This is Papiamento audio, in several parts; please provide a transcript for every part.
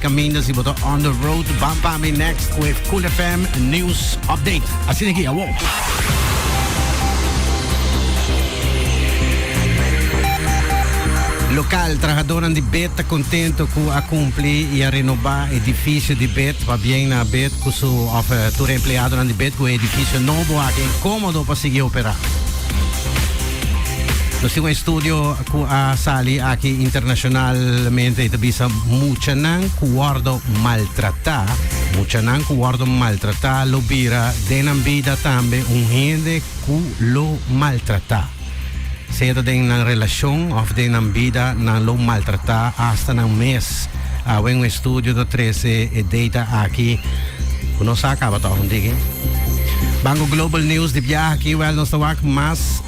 Caminda si bo ta on the road ban pa mi next with Cool FM News Update. Asina aki awo. Local, trahadornan di bed ta contento cu a cumpli y a renoba edificio di bed. Pabien na bed cu su of tur empleadonan di bed cu e edificio nobo aki comodo pa sigui opera. Nos tin un estudio cu a sali aki internacionalmente y ta bisa muchanan cu wordo maltrata, muchanan cu wordo maltrata lo bira den nan bida tambe un hende cu lo maltrata. Sea ta den nan relacion of den nan bida nan lo maltrata hasta nan mes. Awe un estudio ta trece e data aki cu nos a caba toch un tiki. Banco Global News di biaha aki wel nos ta wak mas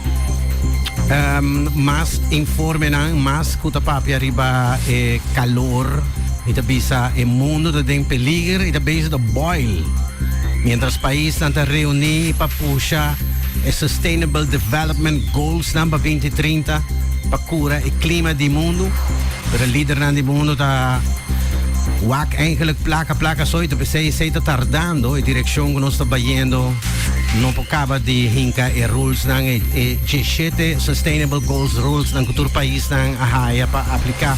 um, mas informenan, mas ku ta papia riba e kalor i ta bisa e mundo ta den peliger i ta bezig ta boil. Mientras paisnan ta reuní pa pusha e Sustainable Development Goals nan pa 2030 pa kura e klima di mundu, pero lidernan di mundu ta wak eigenlijk plaka plaka so i ta p'esei esei ta tardando e direkshon ku nos ta bayendo no por kaba di hinka e rulesnan e e diesshete Sustainable Goals rulesnan ku tur paisnan a haya pa apliká.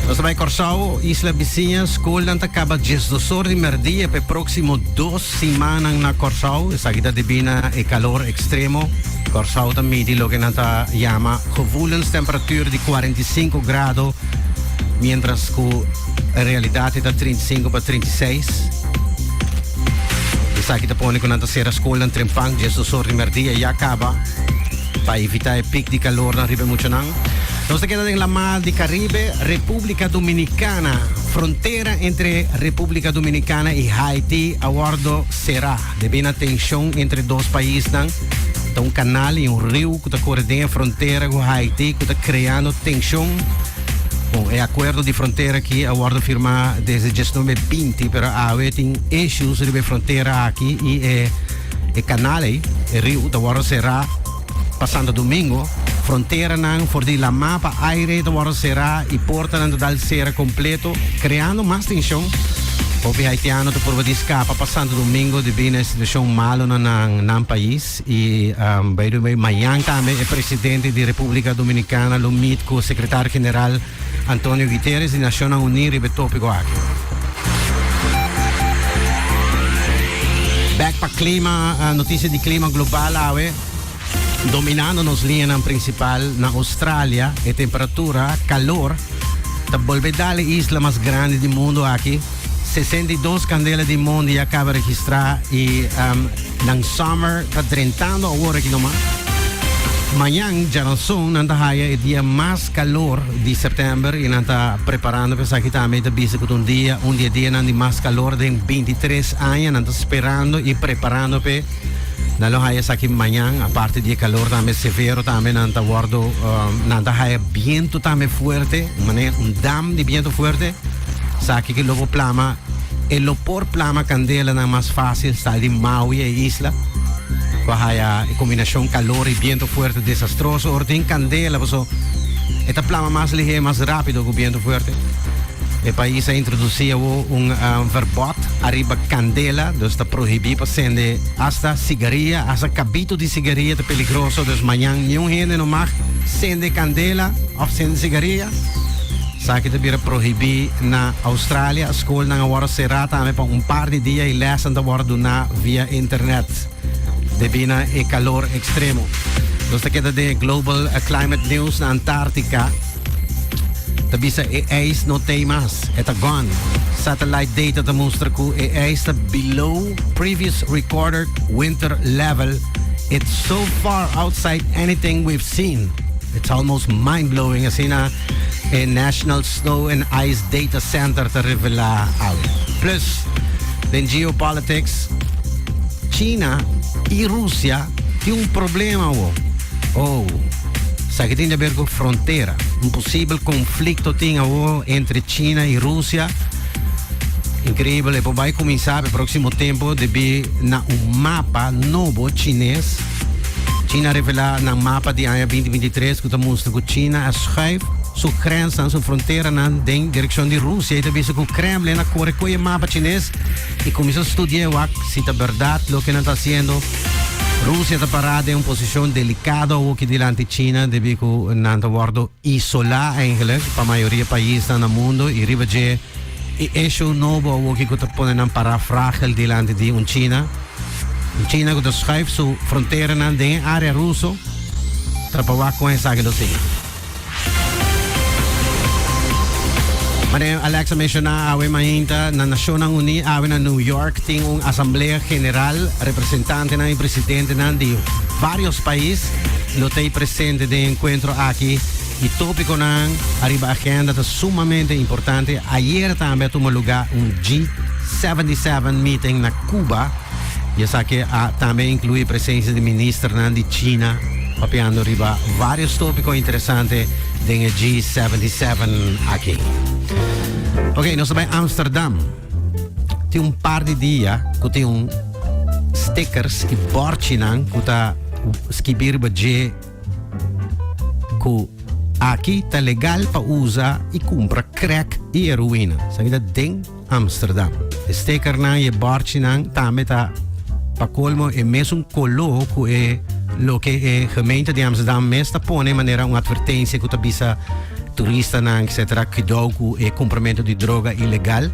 Nos ta bai Kòrsou, isla bisiña, skolnan ta kaba diesdos or di mèrdia pa e próksimo dos simannan na Kòrsou. Esaki ta debí na e kalor ekstremo. Kòrsou ta midi loke nan ta yama gevoelenstemperatuur di 45 grado, miéntras ku en realidat e ta 35 pa 36. Esaki ta pone ku nan ta sera skolnan trempan diesdos or di mèrdia ya kaba pa evitá e pik di kalornan riba e muchanan. Nos ta keda den Lamar di Caribe, Republica Dominicana. Frontera entre Republica Dominicana y Haiti a wordo cera debi na tension entre dos paisnan. Ta un canal y un riu cu ta core den e frontera cu Haiti cu ta creando tension. Bon, e acuerdo di frontera aki a wordo firma desde 1920, pero awe tin issues riba e frontera aki y e e canal ey, e riu, ta wordo cera. Pa Santo Domingo, fronteranan for di lamá pa aire ta wòrdu será i portanan ta dal sera kompleto, kreando mas tenshon. Hopi haitiano ta purba di skapa pa Santo Domingo debí na e situashon malu na nan nan pais. I by the way, mañan tambe e presidente di Repúblika Dominikana lo meet ku sekretario general Antonio Guterres di Nashonnan Uní riba e tópiko aki. Bèk pa klima, notisia di klima global awe. Dominando nos liñanan prinsipal na Australia, e temperatura, kalor, ta bolbe dal e isla mas grandi di mundu aki. 62 kandela di mondi ya kaba registrá i nan summer ta drentando awor aki numa. Mañan, djaranson, nan ta haya e dia mas kalor di sèptèmber i nan ta preparando pa esaki tambe. Ta bisa ku ta un dia, un di e dianan di mas kalor den 23 aña. Nan ta sperando i preparando p'e. Nan lo haya esaki mañan, aparte di e kalor tambe severo tambe nan ta wòrdu, nan ta haya bientu tambe fuerte, un manera un dam di bientu fuerte. Esaki ke lo por plama, e lo por plama kandelanan mas fásil sal di Maui, e isla, ku a haya e kombinashon kalor i bientu fuerte desastroso. Ora tin kandela paso e ta plama mas lihé, mas rápido ku bientu fuerte. E pais a introdusí awo un verbod ariba kandela, dus ta prohibí pa sende asta sigaria, asta kabito di sigaria ta peligroso, dus mañan niun hende no mag sende kandela òf sende sigaria. Esaki ta bira prohibí na Australia. Skolnan a wòrdu será tambe pa un par di dia i lèsnan ta wòrdu duná via internet debí na e kalor ekstremo. Nos ta keda den e Global Climate News na Antártika. Ta bisa e ijs no tei mas, e ta gone. Satellite data ta mustra ku e ijs ta below previous recorded winter level. It's so far outside anything we've seen. It's almost mind-blowing, asina e National Snow and Ice Data Center ta revelá awe. Plus, den geopolitics, China i Rusia tin un problema awo. Oh, esaki tin di haber ku frontera. Un posibel konflikto tin awo entre China i Rusia. Inkreibel, e por bai kuminsá pa e próksimo tempu debí na un mapa nobo chines. China a revelá nan mapa di aña 2023 ku ta mustra ku China a schuif. Su grensnan, su fronteranan den direkshon di Rusia i ta bisa ku Kremlin a kore ku e mapa chines i kuminsá studi'é wak si ta bèrdat loke nan ta hasiendo. Rusia ta pará den un posishon delikado awoki dilanti China debí ku nan ta wòrdu isolá eigenlik pa mayoria paisnan na mundu i riba dje e issue nobo awoki ku ta pone nan pará frágil dilanti di un China. Un China ku ta schuif su fronteranan den e área ruso ta pa wak kon esaki lo sigui. Manera Alex a menciona awe mainta, na Nacionnan Uní awe na New York tin un asamblea general, representantenan y presidentenan di varios pais lo ta presente den e encuentro aki y topiconan ariba agenda ta sumamente importante. Ayer tambe a tuma lugar un G77 meeting na Cuba y esaki a tambe inclui presencia di ministernan di China papiando riba varios tópiko interesante den e G77 aki. Ok, nos ta bai Amsterdam. Tin un par di dia ku tin un stickers i bòrchinan ku ta skibí riba dje ku aki ta legal pa usa i kumpra crack i heroïna. Esaki ta den Amsterdam. E stickernan i e bòrchinan tambe ta pa kolmo e mesun koló ku e loke e gemeente di Amsterdam mes ta pone manera un atvertensia ku ta bisa turistanan etcetera kudou ku e kumpramentu di droga ilegal.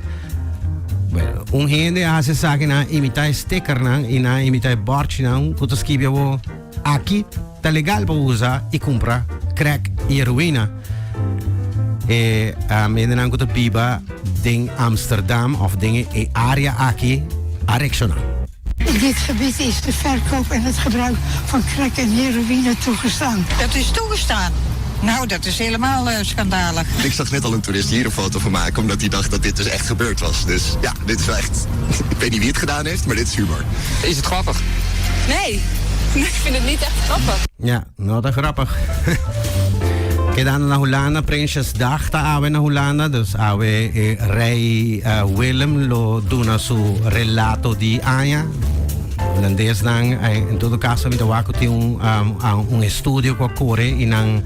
Bueno, un hende a hasi esaki nan a imitá e stickernan i nan a imitá e bòrchinan ku ta skibi awor aki ta legal pa usa i kumpra crack i heroïna. E um, hendenan ku ta biba den Amsterdam of den e area aki a reakshoná. In dit gebied is de verkoop en het gebruik van crack en heroïne toegestaan. Dat is toegestaan? Nou, dat is helemaal schandalig. Ik zag net al een toerist hier een foto van maken, omdat hij dacht dat dit dus echt gebeurd was. Dus ja, dit is wel echt. Ik weet niet wie het gedaan heeft, maar dit is humor. Is het grappig? Nee, ik vind het niet echt grappig. Ja, no ta grappig. Kedando na Hulanda, Prinsjesdag ta awe na Hulanda, dus awe e rei uh, Willem lo duna su relato di aña. Hulandesnan, eh, en todo caso, mi ta wak ku tin un, um, un estudio ku a kore i nan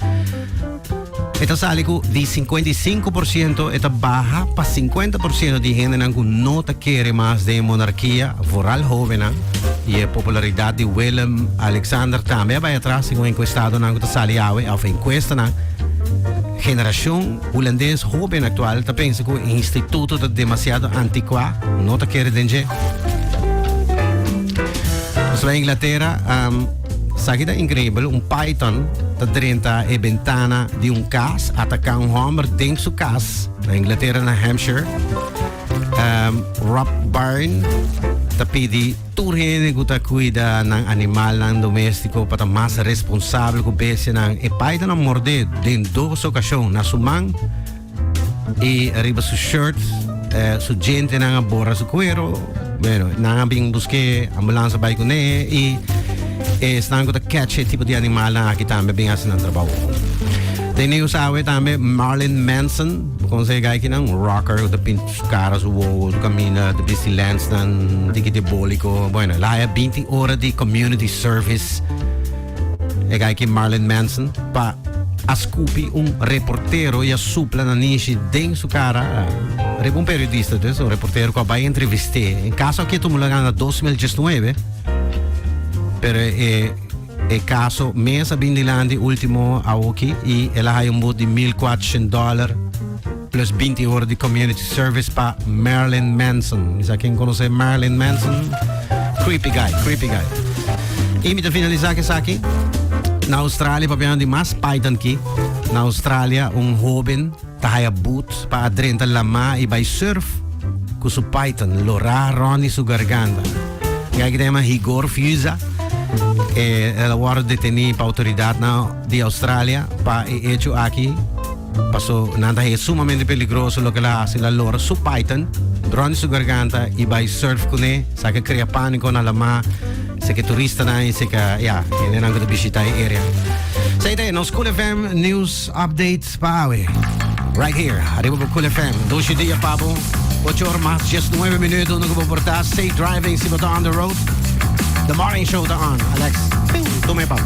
E ta sali ku di 55% e ta baha pa 50% di hendenan ku no ta kere mas den e monarkia, vooral hobennan. I e popularidat di Willem Alexander tambe a bai atras segun enkuestadonan ku ta sali awe òf enkuestanan. Generashon hulandes hoben aktual ta pensa ku e instituto ta demasiado antikuá, no ta kere den dje. Nos bai Inglatera. Esaki ta increibel, un python ta drenta e bentana di un cas, ataca un homber den su cas na Inglaterra na Hampshire. Um, Rob Byrne ta pidi tur hende ku ta cuida nan animalnan doméstico pa ta mas responsabel ku bestianan. E python a mordé den dos ocasion na su man Y riba su shirt, eh, su djentenan a borra su cuero. Bueno, nan a bin busque, ambulance a bai cune y esnan cu ta catch e tipo di animalnan aki tambe bin haci nan trabao. Den nieuws awe tambe Marilyn Manson, bo conoce e guy kinan, un rocker cu ta pint su cara, su wowo, su camina, ta bisti lensnan, tiki diabolico. Bueno, el a haya 20 ora di community service. E guy ki Marilyn Manson pa a scupi un reportero y a supla nanishi den su cara. Riba un periodista, dus, un reportero cu a bay entrevisté. En caso aki tumo lugar na 2019, pero e, e caso mes a bin dilanti ultimo awoki y el a haya un boete di $1400 plus 20 ora di community service pa Marilyn Manson. Mi sa ken conoce Marilyn Manson? Creepy guy, creepy guy. Y mi ta finaliza cu esaki. Na Australia, papiando di mas python ki. Na Australia, un hoben ta haya boet pa a drenta lama y bay surf cu su python lora rond di su garganta. Guy ki ta yama Higor Fiuza. Eh, el a wordo deteni pa autoridadnan di Australia pa e hecho aki. Paso nan ta haya sumamente peligroso loke el a hasi, el a lora su python rond di su garganta y bay surf cune, sa ke crea panico na lama, seke turistanan y seke, ya, hendenan cu ta bishita e area. Esey ta e nos Cool FM News Update pa awe. Right here, ariba bo Cool FM. Dushi dia pa bo. Ocho or mas 19 minuut unda cu bo por ta. Safe driving si bo ta on the road. The morning show ta on. Alex, tuma e pap.